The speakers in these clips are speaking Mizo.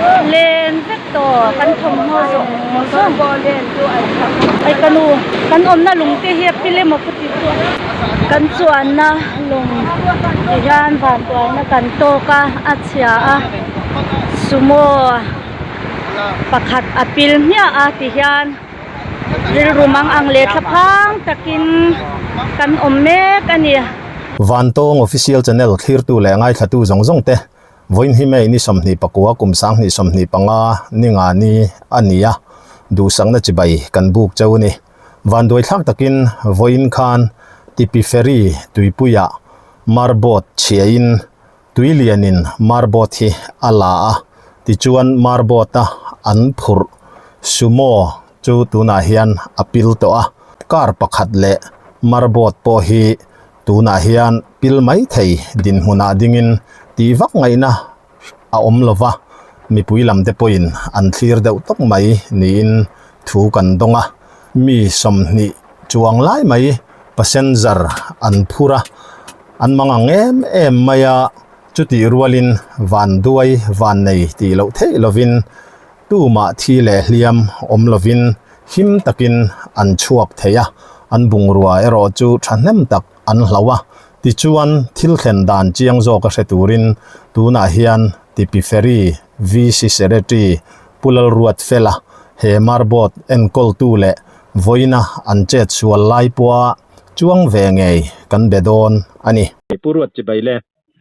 Len vek tawh kan thawmhnaw zawng zawng ai ka nu kan awmna lung te hi a pil emaw ka tih chu kan chuanna lung ti hian vantuaina kan tawk a a chhia a sumo pakhat a pil hmiah a ti hian rilru mang ang leh thlaphang takin kan awm mek a ni. Vantawng Official Channel thlirtu leh ngaithlatu zawng zawng te Vawiin hi May ni 24 kum 2025 ni nga ni a ni a, duhsakna chibai kan buk cheu a ni. Vanduaithlak takin vawiin khan Tipi Ferry tuipuiah marboat chhiain tui lianin marboat hi a la a, tichuan marboat-a an phurh Sumo chu tunah hian a pil tawh a, car pakhat leh marboat pawh hi Tunah hian pil mai thei dinhmunah dingin tih vak ngaihna a awm lo va, mipui lamte pawhin an thlir deuh tawk mai niin thu kan dawng a. Mi 20 chuang lai mai passenger an phur a, an mang ang em em mai a, chutih rualin van duai van nei tih loh theih lovin tumah thi leh hliam awm lovin Him takin an chhuak thei a, an bungrua erawh chu thahnem tak an hloh a. Tichuan, thil thlen dan chiang zawk a hre turin tunah hian Tipi Ferry VC Secretary Pu Lalruatfela he marboat enkawltu leh vawiina an chet sual lai pawha chuang ve ngei kan be dawn a ni. Pu Ruat chibai le.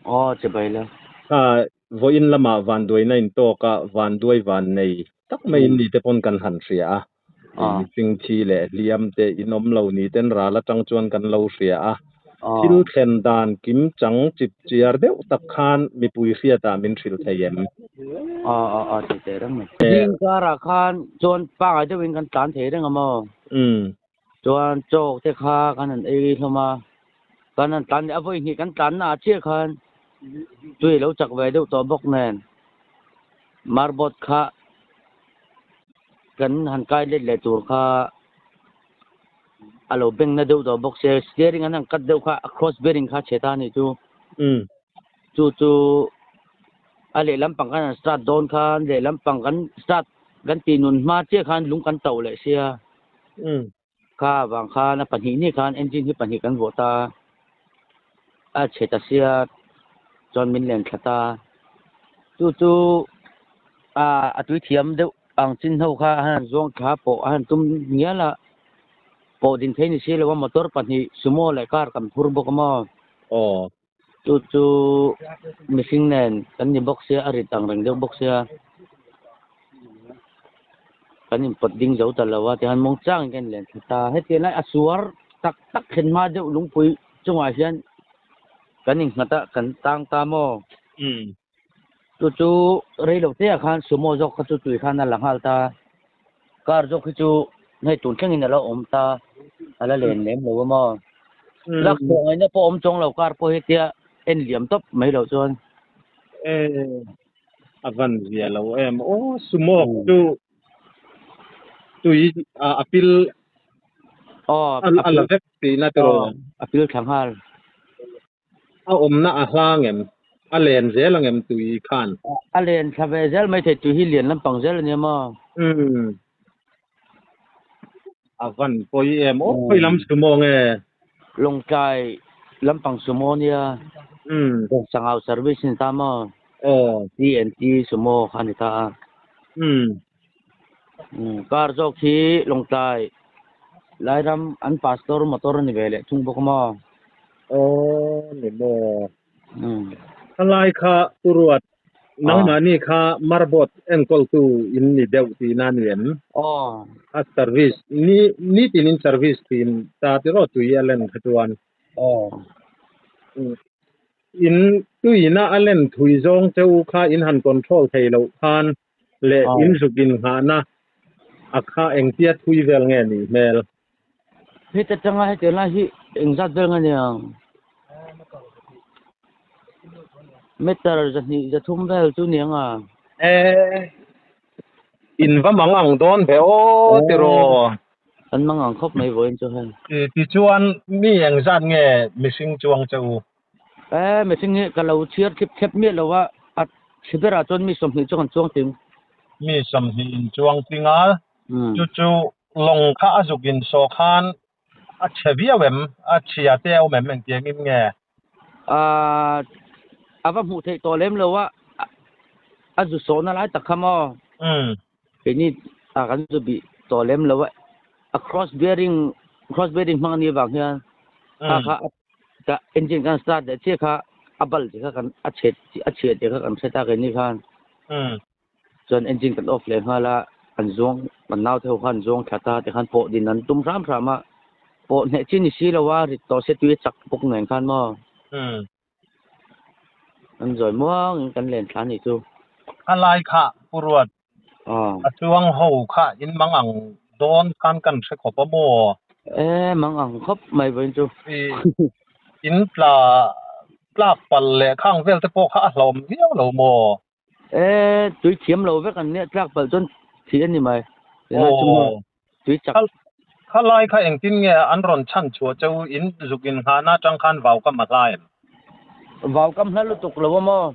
Aw chibai le. Kha Vawiin lamah vanduaina intawk a, vanduai van nei tak maiin ni te pawn kan han hria a. Mihring thi leh hliam te in awm lo ni ten ral atang chuan kan lo hria a. Thil thlen dan kim chang chip chiar deuh tak khan mipui hriatah min hrilh thei em? Aw aw aw thei thei reng mai. Zing karah khan chuan pangai deuhin kan tlan thei reng a maw? Chuan chaw te kha kan han ei hlawm a, kan han tlan leh a vawi hnih kan tlan na ah chiah khan tui lo chak ve deuh tawh bawk nen marbot kha kan han kai let leh tur kha a lo beng na deuh tawh bawk sia steering an han cut deuh kha a cross bearing kha a chhe ta a nih chu chu chu a lehlam pang kan han start dawn khan lehlam pang kan start kan tih nun hma chiah khan lung kan tauh leh sia. Kha vang khan a pahnih ni khan engine hi pahnih kan vuah ta a chhe ta sia chuan min len thla ta chu chu a a tui thiam deuh ang chin ho kha a han zawng thla pawh a han tum ngial a pawh din thei ni si lo a motor pahnih sumo leh car kan phur bawk a maw aw chu chu mihring nen kan ni bawk sia a rit ang reng deuh bawk sia kan inpawt ding zo ta lo a tihian mawng changin kan inlen thla ta hetiang lai a suar tak tak thlen hma deuh lungpui chungah hian kan innghat a kan tang ta maw chu chu rei lo te ah khan sumo zawk kha chu tui khan a la nghal ta car zawk hi chu hei tun thlengin a lo awm ta a la len lem lo a maw lak chhuah ngaihna pawh awm chuang lo car pawh hi tia en liam tawp mai loh chuan e a van zia lo em aw sumo chu tui a pil aw a la vek tihna tiraw a pil thla nghal. A awmna a hlang em? A len zel ang em tui khan? A len thla ve zel mai thei, tui hi lian lampang zel a nia maw? Umm. A van pawi em aw, khawi lam sumo nge? Lawngtlai lampang sumo nia. Umm. Sangau service ni ta maw? Aw. TNT sumo kha ni ta a. Umm. Umm, car zawk hi Lawngtlai Lairam an pastor motor a ni ve leh thung bawk maw? Aw ni maw. Khalai kha Pu Ruat, nangmahni kha marbot enkawltu in ni deuh tihna a ni em? Aw. A service, ni nitin in service thin ta tiraw tui a len kha chuan. Aw. In tuina a len thui zawng che u kha in han control thei loh khan leh in zuk innghahna a kha engtia thui vel nge nih hmel? Heta tanga hetiang lai hi engzat vel nge niang? Meter 200 300 vel chu niang a. E, in va mang ang dawn ve aw tiraw. Kan mang ang khawp mai vawiin chu hei. Tichuan mi engzat nge mihring chuang che u? E, mihring hi ka lo chhiar thlip thlep miah lo a, a chhi berah chuan mi 20 chu kan chuang ting. Mi sawmhnih in chuang tling a, chu chu lawng kha a zuk in sawh khan a chhe viau em? A chhia te a awm em? Engtiang in nge? A va hmuh theih tawh lem lo a, a zu sawhna lai tak kha maw? Keini a kan zu bih tawh lem lo a, a cross bearing cross bearing hmang a nih avang hian kha kha ka engine kan start leh chiah kha a bal tih kha kan a chhe a chhiah tih kha kan hre ta keini khan. Chuan engine kan off leh nghal a, an zuang kan naute ho khan an zuang thla ta tikhan pawh din an tum hram hram a, pawh hneh chi ni si lo a, rit tawh se tui a chak bawk nen khan maw. An zawi muang in kan len thla a nih chu. A lai kha Pu Ruat, a chuang ho kha in mang ang dawn khan kan hre khawp a maw? E mang ang khawp mai vawiin chu. In tla tlak pal leh khang vel te pawh kha a hlauhawm viau lo maw? E tui thiam lo vek an nia tlak palh chuan thih a ni mai. Tunlai chu maw tui chak. Khalai kha engtin nge an rawn chhan chhuah cheu in zuk in nghahna atang khan vau kam a hla em? Vau kam hla lutuk lo a maw?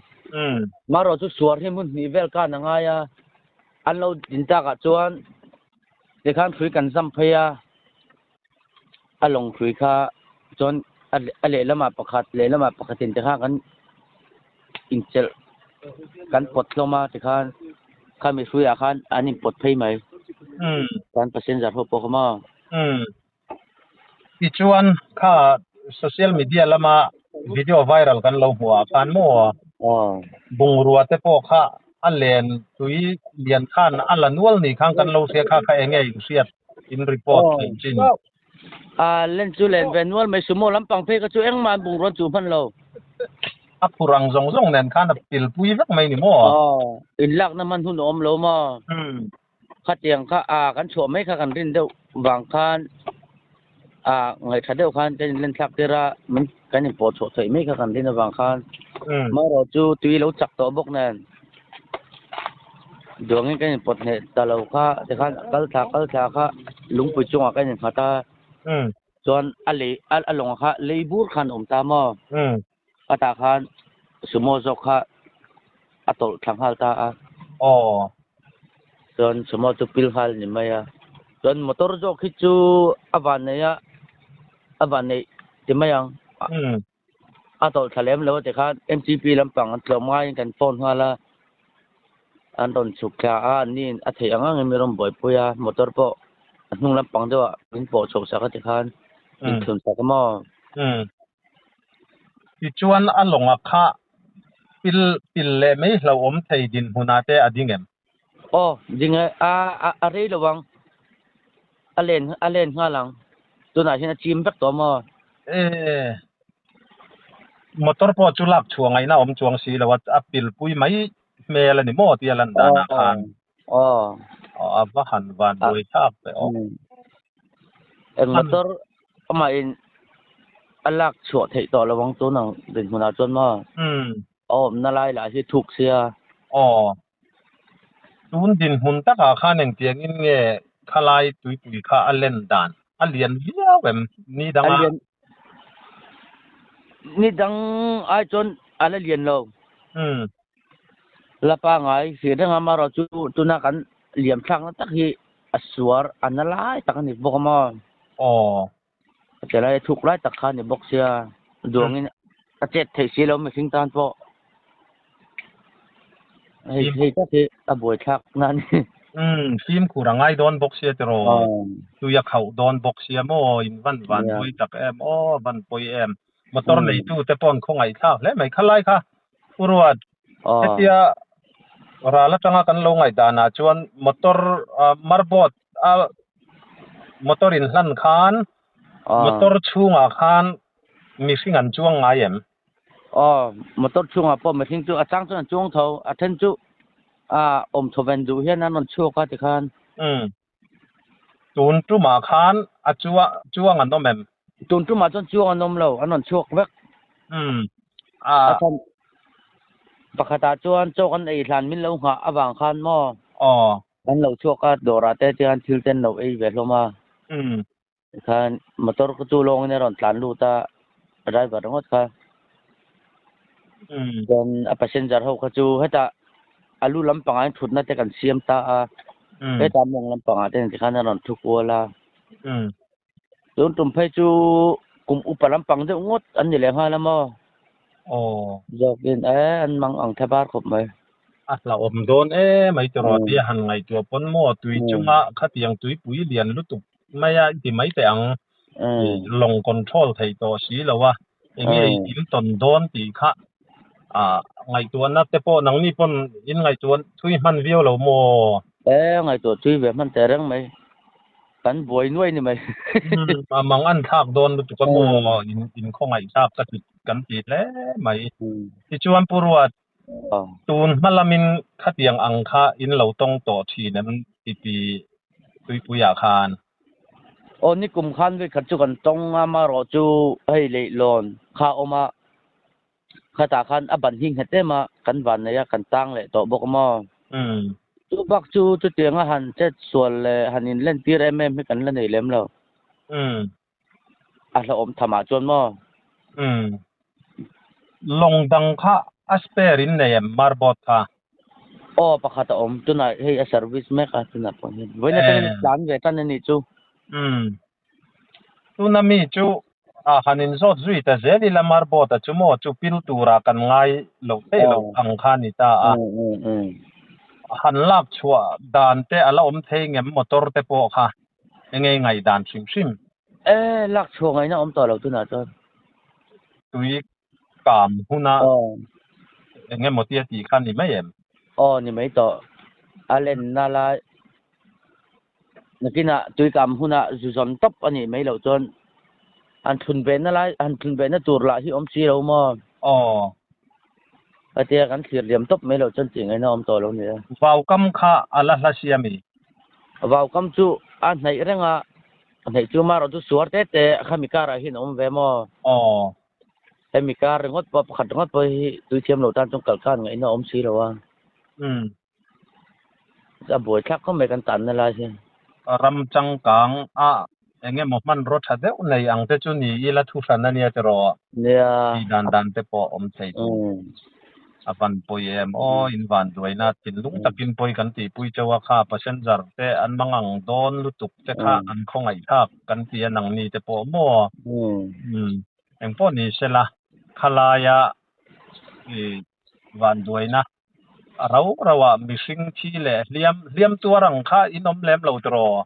Marawh chu suar hi hmun hnih vel khan a ngai a, an lo din takah chuan tikhan hrui kan zam phei a, a lawng hrui kha chuan a lehlamah pakhat lehlamah pakhatin tikhan kan inchelh kan pawt hlawm a tikhan khami hruiah khan an inpawt phei mai kan passenger ho pawh kha maw. Tichuan kha social media lama video viral kan lo hmuh ah khan maw bungrua te pawh kha a len tui lian khan a la nual ni khan kan lo hria kha kha eng nge in hriat in report theih chin. A len chu len ve nual mai sumo lampang phei kha chu engmah an bungrua chu hman lo. A phur ang zawng zawng nen khan a pilpui vek mai ni maw? Aw, inlakna hman hun a awm lo maw? Khatiang kha a kan chhuah mai kha kan rin deuh vang khan a ngaihṭha deuh khan kan inlen thlak tir a, min kan inpawh chhuah theih mai kha kan rin avang khan marawh chu tui lo chak tawh bawk nen duangin kan inpawt hneh ta lo kha tikhan kal thla kal thla kha lungpui chungah kan innghat a chuan a lei a lawngah kha lei bur khan a awm ta maw a tah khan sumo zawk kha a tawlh thla nghal ta a chuan sumo chu pil nghal a ni mai a chuan motor zawk hi chu a van nei a a van neih ti mai ang. A tawlh thla lem lo a tikhan MTP lampang an tlawm ngaiin kan phone nghal a, an rawn chhuk thla a, anni in a theih ang angin min rawn buaipui a, motor pawh a hnung lampang deuhah min pawh chhoh sak a tikhan min thlun sak a maw? Umm. Tichuan a lawnga kha pil pil leh mai hlauhawm thei dinhmunah te a ding em? Aw, ding e, a a rei lo ang, a len a len nghal ang, tunah hian a chim vek tawh maw? E, motor pawh chu lak chhuah ngaihna a awm chuang si lo a, a pilpui mai hmel a ni maw tia lan danah khan. Aw. Aw, a va han van buai thlak ve aw. Eng motor amahin a lak chhuah theih tawh lo ang tunang dinhmunah chuan maw? A awmna lai lah hi thuk sia. Aw. Tun dinhmun takah khan engtiangin nge khalai tuipui kha a len dan? A lian viau em? Ni danga. A lian. Ni dang ai chuan a la lian lo. Umm. La pangai hriat reng a, amaherawh chu tuna kan liam thlakna tak hi a suar a na lai tak a ni bawk a maw? Aw. Chelai a thuk lai tak kha a ni bawk sia, duangin a chet theih si lo mihring tan pawh. Hei hei tak hi a buaithlak na a ni. Umm, fimkhur a ngai dawn bawk sia tiraw? Tui a khauh dawn bawk sia maw? In van van pawi tak em aw, van pawi em. Motor neitu te pawh an khawngaihthlak hle mai. Khalai kha Pu Ruat, hetia ral atanga kan lo ngaihdanah chuan motor marbawt a motor in hlan khan motor chhungah khan mihring an chuang ngai em? Aw, motor chhungah pawh mihring chu a chang chuan an chuang tho, a then chu a awm chho ven duh hian an rawn chhuak a tikhan. Umm. Tun tumah khan a chuang an awm em? Tun tumah chuan chuang an awm lo, an rawn chhuak vek. Umm. A chhan pakhatah chuan chaw kan ei hlan min lo nghah avang khan maw? Aw. Kan lo chhuak a, dawrah te chuan thil te an lo ei ve hlawm a. Umm. Tikhan motor kha chu lawngin a rawn tlan lut a, driver ringawt kha. Umm. Chuan a passenger ho kha chu hetah. A lu lampangah hian thutna te kan siam ta a, heta mawng lampangah te tikhan a rawn thu kual a. Tun tum phei chu kum upa lampang deuh ngawt an ni leh nghal a maw? Zawkin e an mang ang tha bar khawp mai. A hlauhawm dawn em mai tiraw tia han ngaihtuah pawn maw tui chunga khatiang tuipui lian lutuk mai a i ti mai teh ang. Lawng control theih tawh si lo a, enge in tawn dawn tih kha ngaihtuahna te pawh nangni pawn in ngaihtuah thui hman viau lo maw? E, ngaihtuah thui ve hman teh reng mai. Kan buai nuai ni mai. A mang an thlak dawn lutuk a maw? In khawngaih thlak ka ti kan ti hle mai. Tichuan Pu Ruat, tun hma lamin khatiang ang kha in lo tawng tawh thin em titi tuipuiah khan? Aw nikum khan vei khat chu kan tawng a, amaherawh chu hei leihlawn kha a awm a, khatah khan a ban hi nghet em a, kan van nei a, kan tang leh tawh bawk a maw. Chu bak chu chutianga han chet sual leh han inlentir em em hi kan la nei lem lo. A hlauhawm tham ah chuan maw? Umm. Lawng dang kha a spare in nei em marbot kha? Aw pakhat a awm tunah hei a service mek a tunah pawh hian vawiin atangin a tlan ve tan a nih chu. Umm. Tuna mi chu a han in zawt zui ta zel ila marbot a chu maw chu pil tura kan ngai loh theih loh ang kha a ni ta a. Han lak chhuah dan te a la awm thei ngem motor te pawh kha. Enge i ngaihdan hrim hrim? E, lak chhuah ngaihna awm tawh lo tunah chuan. Tui kam huna enge maw tia tih kha ni mai em? Aw, ni mai tawh. A lenna lai nakinah tui kam huna zu zawn tawp a nih mai loh chuan han thlun behna lai, han thlun behna tur lah hi awm si lo maw? Aw. Hetia kan thlir liam tawp mai loh chuan tih ngaihna awm tawh lo ni e. Vaukam kha a la hla sia mi? Vaukam chu a hnaih reng a, a hnaih chu marawh chu suar te te khami karah hian a awm ve maw? Aw. Hemi kar ringawt pawh pakhat ringawt pawh hi tui thiam lo tan chuan kal khan ngaihna awm si lo a. Umm. A buai thlak khawp mai kan tanna lai hian. Ram changkang a eng emaw hmanraw tha deuh nei ang te chu ni ila thu hran a nia tiraw? Nia. Tih dan dan te pawh awm thei tur. A van pawi em aw, in van duaina thinlung takin pawi kan tihpui chauh a kha passenger te an mangang dawn lutuk te kha an khawngaih thlak kan ti a nangni te pawh maw? Umm. Engpawh ni sela khalaia i van duaina A rau rau ah mihring thi leh hliam, hliam tuar ang kha in awm lem lo tiraw?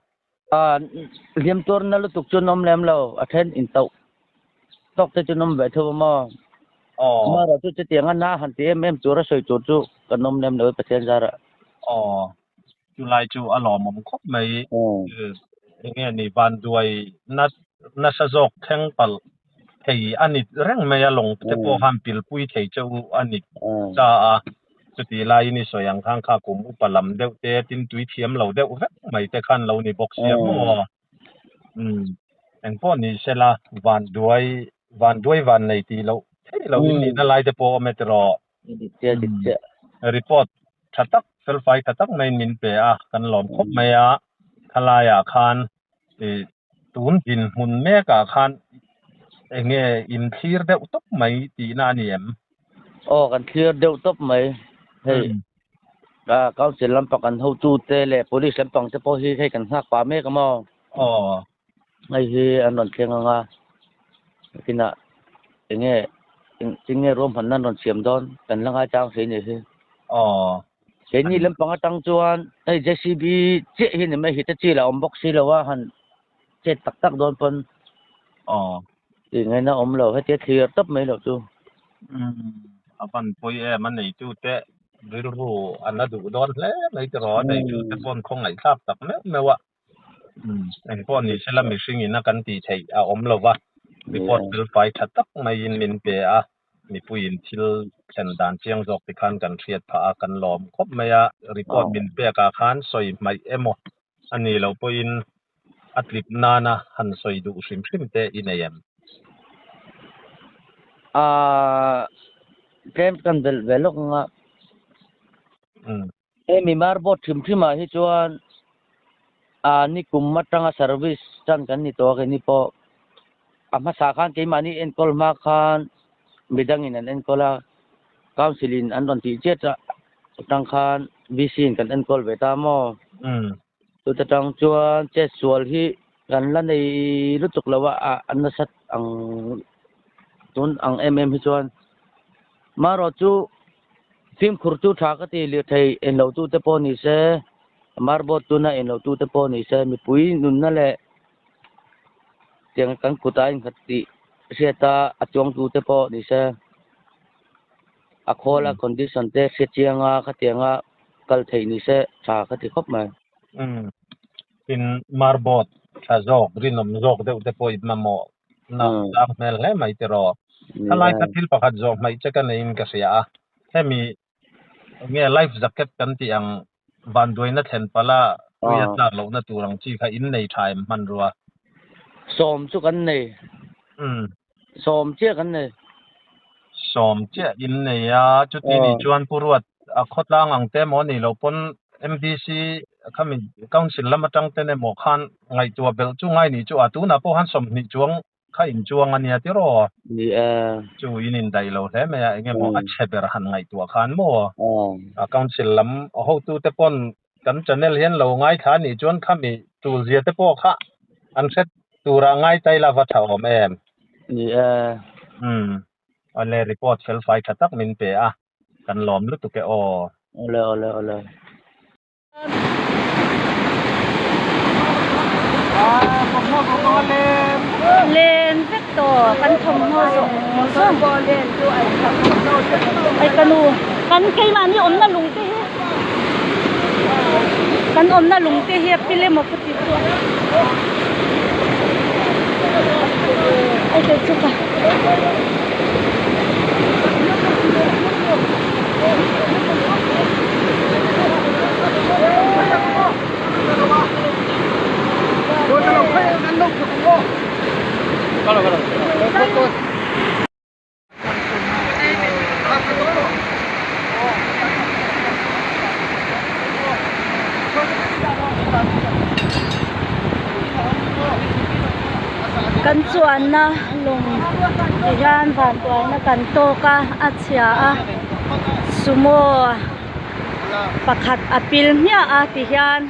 A, hliam tuar na lutuk chu an awm lem lo, a then in tauh tawk te chu an awm ve tho a maw? Aw. Amaherawh chu chutiang a na han ti em em tur a sawi tur chu kan awm lem lo e Pathian zarah. Aw, chulai chu a lawmawm khawp mai. Enge ni vanduai na nasa zawk thleng palh thei a ni reng mai a, lawng te pawh khan pilpui thei che u a ni ta a. Chutih laiin i sawi ang khan kha kum upa lam deuh te, tin tui thiam lo deuh vek mai te khan lo ni bawk sia maw? Umm, engpawh ni sela vanduai vanduai vannei tih loh theih loh in nihna lai te pawh a awm e tiraw? Dik chiah, dik chiah. Report tha tak, felfai tha tak maiin min pe a, kan lawm khawp mai a. Khalaiah khan tun dinhmun mekah khan eng nge in thlir deuh tawp mai tihna a ni em? Aw, kan thlir deuh tawp mai. Hei, council lampang kan hotute leh police lampang te pawh hi hei kan nghak pah mek a maw? Aw. Hei hi an rawn thleng ang a, nakinah enge eng nge ruahmanna an rawn siam dawn kan la ngaichang hle ni hi. Aw. Keini lampang atang chuan hei JCB chiah hi ni mai hi te chi lah awm bawk si lo a han chet tak tak dawn pawn. Aw. Tih ngaihna awm lo hetia thlir tawp mai loh chu. Umm a van pawi em a neitu te rilru an la duh dawn hle mai tiraw a neitu te pawn khawngaihthlak tak meuh meuh a. Engpawh ni sela mihring ina kan tih theih a awm lo va, report felfai tha tak maiin min pe a, mipuiin thil thlen dan chiang zawk ti khan kan hriat phah a, kan lawm khawp mai a, report min pekah khan sawi hmaih emaw a nih loh pawhin a tlip nana han sawi duh hrim hrim te i nei em? Aaa tlem kan belh ve lawk ang a. Hemi marbot hrim hrim ah hi chuan ah nikum atanga service tan kan ni tawh a keini pawh a hmasa khan keimahni enkawl hma khan midangin an enkawl a council in an rawn tih chiat a Atang khan VC in kan enkawl ve ta maw? Chuta tang chuan chetsual hi kan la nei lutuk lo a, a nasat ang tun ang em em hi chuan. Marawh chu fimkhur chu tha ka ti lirthei enlo tute pawh ni se, marbawt tuna enlo tute pawh ni se, mipui nunna leh tiang kan kutah a inkhat tih hriat a, a chuangtute pawh ni se. A khawl a condition te hre chiang a khatianga kal theih ni se tha ka ti khawp mai. Umm tin marbawt tha zawk rinawm zawk deuh te pawh i mamawh na tlang hmel hle mai tiraw. Khalai kha thil pakhat zawh hmaih che ka neiin ka hria a, hemi nge life jacket kan tih ang vanduaina thlen pala tui a tlak lohna tur ang chi kha in nei tha em hmanrua? Sawm chu kan nei. Umm. Sawm chiah kan nei. Sawm chiah in nei a, chuti nih chuan Pu Ruat a khawtlang ang te maw nih loh pawn MDC khami Council lam atang ten emaw khan ngaihtuah belh chu ngai nih chu a, tunah pawh khan sawmhnih chuang kha in chuang a nia tiraw? Ni e. Chu in indaih lo hle mai a, eng emaw a chhe ber han ngaihtuah khan maw? A council lam hotute pawn kan channel hian lo ngaithla a nih chuan khami tul zia te pawh kha an hre tura ngai tai la va tha awm em? Ni e. Umm. Awle report fel fai tha tak min pe a, kan lawm lutuk e aw. Awle awle awle. Len vek tawh kan thawmhnaw zawng zawng ai ka nu kan keimahni awmna lung te hi kan awmna lung te hi a pil emaw ka ti chu ai kei chu ka Kan chuanna lawng ti hian vantuaina kan tawk a a chhia a sumo pakhat a pil hmiah a ti hian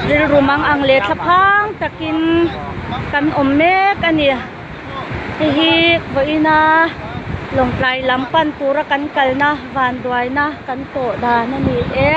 rilru mang ang leh thlaphang takin kan awm mek a ni hei hi vawiina lawngtlai lam pan tura kan kalna vanduaina kan tawh dan a ni e.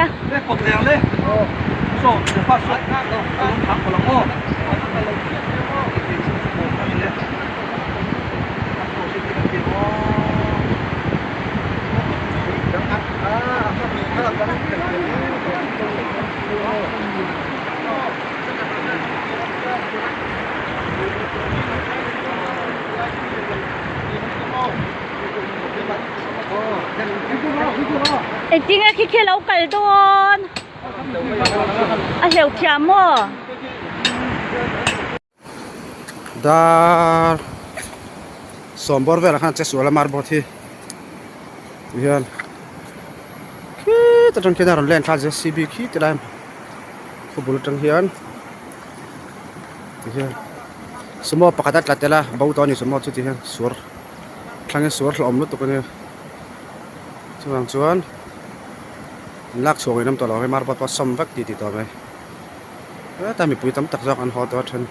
Engtin nge khi khi a lo kal dawn? A hleuh thiam maw? Dar sawm bawr velah khan che sual a marble hi tihian khit atang khian a rawn len thla jcb khi ti lai khawbul atang hian tihian sumo pakhat a tla tel a bo tawh a ni sumo chu tihian suar thlangin suar hlauhawm lutuk a nia chuvang chuan an lak chhuah ngei nawm tawh lo ang marble pawh a sawm vek tih tih tawh mai. Heta mipui tam tak zawk an haw tawh a then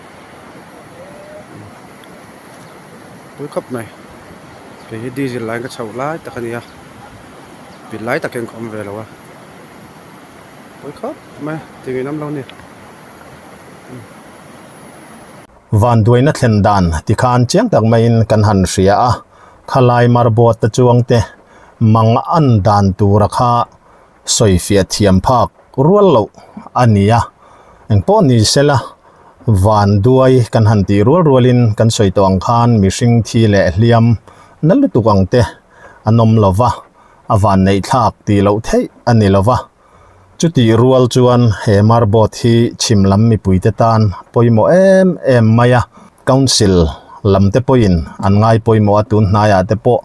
pui khawp mai kei hi diesel line ka chhoh lai tak a ni a pil lai takin ka awm ve lo a pui khawp mai ti ngei nawm lo a ni. Vanduaina thlen dan tikhan chiang tak maiin kan han hria a, khalai marbawt te chuang te mang an dan tura kha sawifiah thiam phak rual loh a ni a, engpawh ni sela van duai kan han tih rual rualin kan sawi tawh ang khan mihring thi leh hliam na lutuk ang te an awm lo va, a van neih thlak tih loh theih a ni lo va. Chutih rual chuan he marbawt hi chhim lam mipuite tan pawimawh em em mai a, Council lam te pawhin an ngai pawimawh a, tun hnaiah te pawh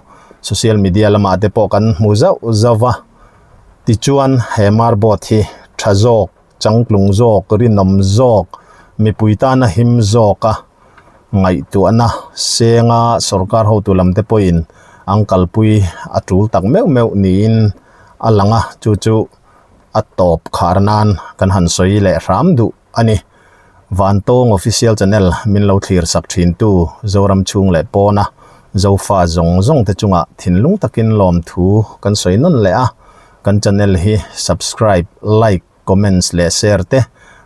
social media lamah te pawh kan hmu zauh zauh va. Tichuan, he marbawt hi tha zawk, changtlung zawk, rinawm zawk, mipui tana him zawka ngaihtuahna senga sorkar hotu lamte pawhin an kalpui a tul tak meuh meuh niin a lang a chu chu a tawp khar nan kan han sawi leh hram duh a ni. Vantawng Official Channel min lo thlir sak thin tu Zoram chhung leh pawna Zofa zawng zawng te chungah thinlung takin lawmthu kan sawi nawn leh a, kan channel hi subscribe, like, comments leh share te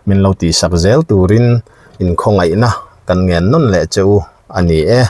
min lo tihsak zel turin inkhawngaihna kan ngen nawn leh che u a ni e.